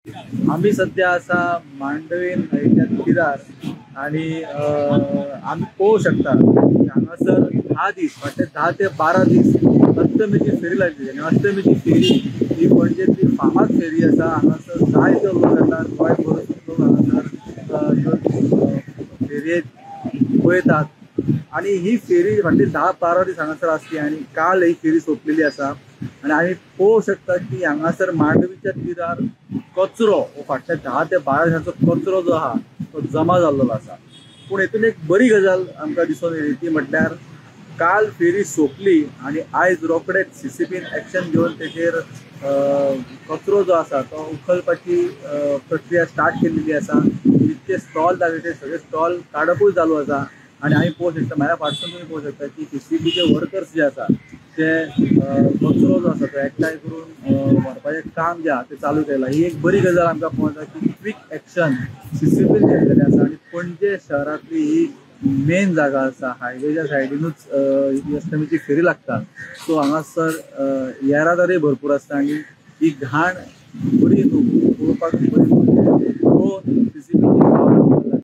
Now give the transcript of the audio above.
आमी सद्या आसा मांडवी न्हंयच्या तिरार आणि आमी पळोवंक शकता की हांगासर 10 दीस फाटले 10 ते 12 दीस अष्टमीची फेरी लागली आनी अष्टमीची फेरी ही पणजेंतली फामाद फेरी आसा. हांगासर जायते लोक येतात, गोंयभर लोक हांगासर ह्यो फेरयेक वयतात आनी ही फेरी फाटली 10-12 दीस हांगासर आसली आनी काल ही फेरी सोंपलेली आसा. आनी आमी पळोवंक शकता की हांगासर मांडवीच्या तिरार कचरो हो फाटल्या 10 ते 12 दिसांचो कचरो जो आहा तो जमा जाल्लो आसा. पूण हेतून एक बरी गजाल आमकां दिसून येयली ती म्हटल्यार काल फेरी सोंपली आनी आयज रोखडेच सीसीपीन एक्शन घेवन तेजेर कचरो जो आसा तो उखलपाची प्रक्रिया स्टार्ट केल्ली आसा. जितके स्टॉल जाले ते सगळे स्टॉल काडपूय चालू आसा आनी आमी पळोवंक शकता, म्हाज्या फाटसून तुमी पळोवंक शकता की सीसीपीचे वर्कर्स जे आसा ते कचरो जो आसा तो एकठांय करून व्हरपाचें काम जें आहा तें चालू केलां. ही एक बरी गजाल आमकां पळोवंक जाता की क्वीक एक्शन सीसीपीन घेतलेलें आसा आनी पणजे शहरांतली ही मेन जागा आसा, हायवेच्या सायडीनूच ही अष्टमीची फेरी लागता. सो हांगासर येरादारी भरपूर आसता आनी ही घाण बरी न्हू, पळोवपाक बरी न्हू. सो सीसीपीची